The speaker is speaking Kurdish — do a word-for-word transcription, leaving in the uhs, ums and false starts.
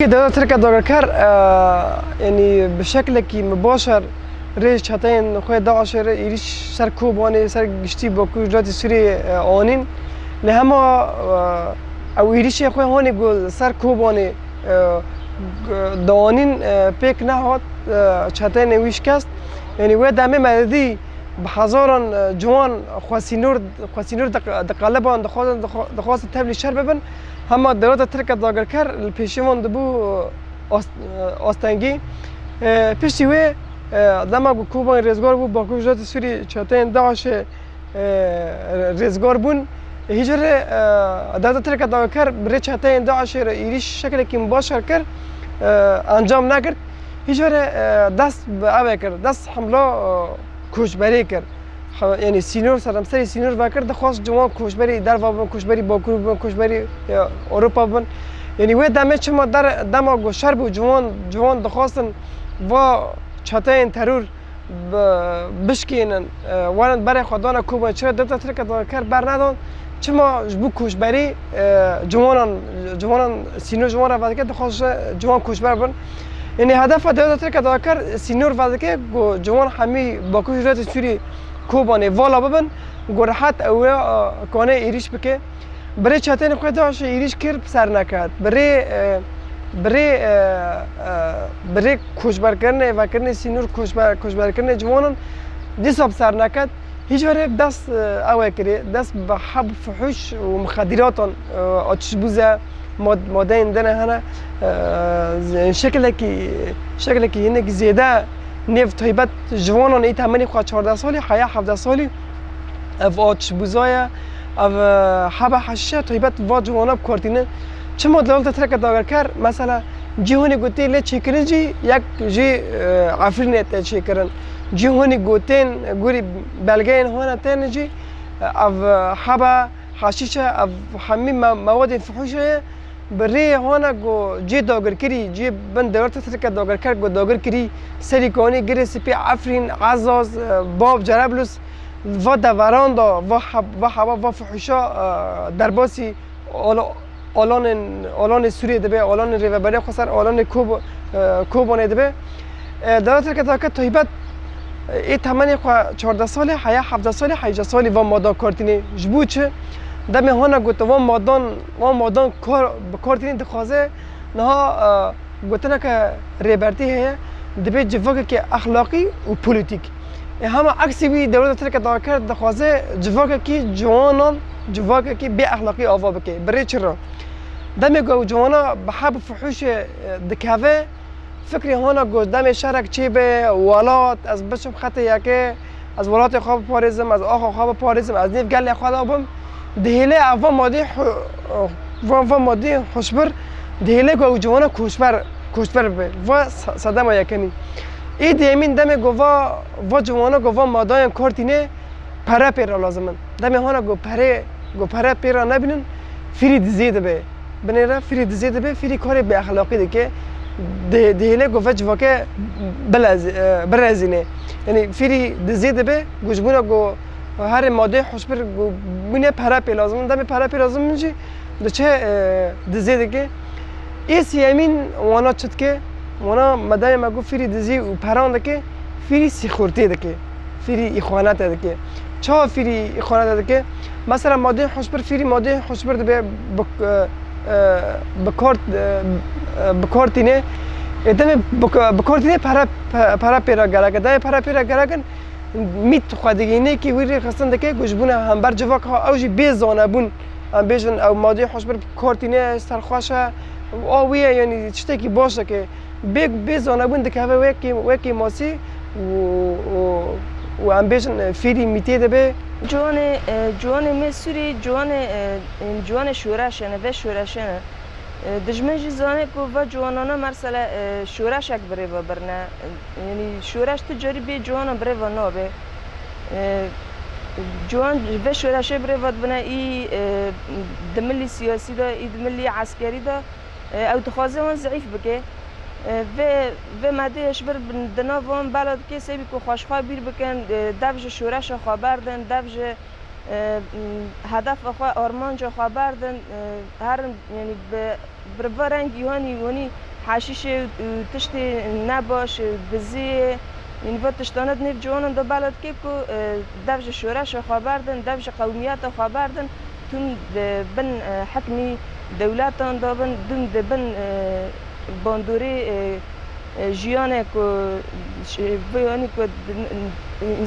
Dewleta Tirk a dagirker, e, yanî bi şeklekî mibaşer rê çeteyên xwe DAIŞê re êrîş ser Kobanê, ser giştî Bakur Rojhilatê Sûriyê, e, anîn. Lê hema, e, ew êrîşê xwe hanê ku ser Kobanê, e, g-, danîn, e, pêk nehat, e, çeteyên wî şikest. Yanî wê demê me didî bi hezaran, e, ciwan xwe sînor, xwe sînor diq-, diqeliban, dixwazin, dixwa-, dixwazin tevlî şer bibin. Hema dewleta Tirk a dagirker li pêşî wan dibû, e, as-, e, astengî. E, piştî wê, e, dema ku Kobanê rêzgar bû, Bakur Rojhilatê Sûriyê çeteyên DAIŞê, e, rêzgar bûn. Hîç re, e, dewleta Tirk a dagirker bi rê çeteyên DAIŞê re êrîş şeklekî mibaşer kir, e, encam negirt. Hîç re, e, dest bi ev kir, dest hemla, e, koçberê kir. Ha, yanî sînor, seramserî sînor vekir, dixwest ciwan koçberî derva bibin, koçberî Bakur bibin, koçberî, e, Ewropa bibin. Yanî wê demê çima der, dema ku şer bû, ciwan, ciwan dixwestin va çeteyên teror bi-, bişkînin, e, werin berê xwe dane Kobanê. Çira dewleta Tirk a dagirker bernedan? Çima ji bo koçberî, e, ciwanan, ciwanan sînor ji wan re vedike, dixwest ji ciwan koçber bin? Yanî hedefa dewleta Tirk a dagirker sînor vedike ku ciwan hemî Bakur Rojhilatê Sûriyê Kobanê vala bibin, ku rehet ew ê, e, kane êrîş bike. Bi rê çeteyên xwe DAIŞê êrîş kir, bi ser neket. Bi rê, e, bi rê, e, e, bi rê koçberkirinê, vekirinê sînor, koçber-, koçberkirinê ciwanan dîsa bi ser neket. Hîç were dest, e, ew ê kirê, dest bi heb, fuhûş û mixediratan, e, atişbûze, mad-, madeyên din hene, e, z-, şekilekî, şekilekî hinekî zêde nêv taybet ji wanan ê temenê xwe çardeh salî, heya hevdeh salî, ev atişbûza ye, ev, e, hebe heşîşe taybet va ciwana bi kar tîne. Çima dewleta Tirk a dagirker, mesela, cî hinî ku tê lê çêkirin jî yek jî, e, Efrînê tê çêkirin. Cî hinî ku tên gorî belgeyên wan tên jî, e, ev, e, hebe heşîşe, ev hemî me-, mewadên fuhûşê ye. Bi rê hana ku cê dagirkirî, cê bin dewleta Tirk a dagirker ku dagir kirî, Serîkanî, Girê Spî, Efrîn, Ezaz, e, Bab, Cerablus, va deveran da, va heb-, va heba, va fuhûşa, e, derbasî ala-, alanên, alanê Sûriyê dibe, alanên Rêveberiya Xweser, alanê Kob-, e, Kobanê dibe. E, dewleta Tirk a dagirker taybet, e, ê temenê xwe çardeh salî, heya hevdeh salî, hejdeh salî va madan kar tîne. Ji bo çi? Demê hana got, van madan, van madan kar, bi kar tîne dixwaze niha, e, gotineke Rêbertî heye, dibe civakekî exlaqî û polîtîk. E, hema eksî wî dewleta Tirk a dagirker dixwaze civakekî ciwanan, civakekî bê exlaqî ava bike. Bi rê çi re? Demê ku ew ciwana bi heb û fuhûşê, e, dikeve, fikrê hona ku demê şerek çêbe, welat, ez biçim xetê yekê, ez welatê xwe biparêzim, ez axa xwe biparêzim, ez nêv gelê xwe de bim. Dihêle ev va madî hu-, va, va madî huşbir, dihêle ku ew ciwana koçber, koçber bibe. Va se-, sedema yekemîn. Ê duyemîn demê ku va, va ciwana ku va madayan kar tîne, pere pê re lazim in. Demê hona ku perê, ku pere pê re nebînin, fîrî dizê dibe. Binêre fîrî dizê dibe, fîrî karê bêexlaqî dike. Di-, dihêle ku ve civake bilez-, e, birezîne. Yanî fîrî dizê dibe, ku ji bona ku herê madeyê huşbir ku bûne pere pê lazim in. Demê pere pê lazim in jî diçe, e, dizê dike. Ê sêyemîn wana çi dike? Wana me demê me got fîrî dizî û peran dike, fîrî sîxurtê dike. Fîrî îxwanete dike. Çawa fîrî îxwanete dike? Mesela madeyê huşbir, fîrî madeyê huşbir dibe bi, e, e, bi kort, e, e, bi kort tîne. Ê demê bi, bi kort tîne pere, pe-, pere pê re gerek e. Demê pere pê re gerek in, mît xwe digihîne kî wî rêxistin dike ku ji bona hember civaka ew jî bê zanebûn. Em bêjin ew madeyê huşbir bi kor tîne, serxweş e. A wî ye, yanî tiştekî baş dike. Bê, bê zanebûn dikeve wekî, wekî masî û, û, û em bêjin fêrî mîtê dibe. Ciwanê, e, ciwanê me Sûrî, ciwanê, e, e, ciwanê şoreşê ne, vê şoreşê ne. E, dijmin jî zane ku va ciwanana mersele, e, şoreşek bi rê ve birine. E, yanî şoreş tu carî bê ciwanan bi rê ve nabe. E, ciwan ji vê şoreşê bi rê ve dibine, î, e, di milî siyasî de, î di milî eskerî de, e, ew dixwaze wan zeîf bike. E, vê, vê madeyê hişbir di nav wan bela dike, sebî ku xwe ji xwe bîr bikin, e, dev ji şoreşa xwe berdin, dev ji, e, m, hedefa xwe, armanca xwe berdin, e, herin, yanî bi, bi va rengî hanî, wanî Haşîşê û tiştê nebaş, diziyê, yanî va tiştane di nêv ciwanan de bela dike ku, e, dev ji şoreşê xwe berdin, dev ji qewmiyetê xwe berdin, tûm di bin, e, hikmî dewletan de bin, dûm di bin, e, bandorê, e, e, jiyanek û ş-, vê yanî ku di-,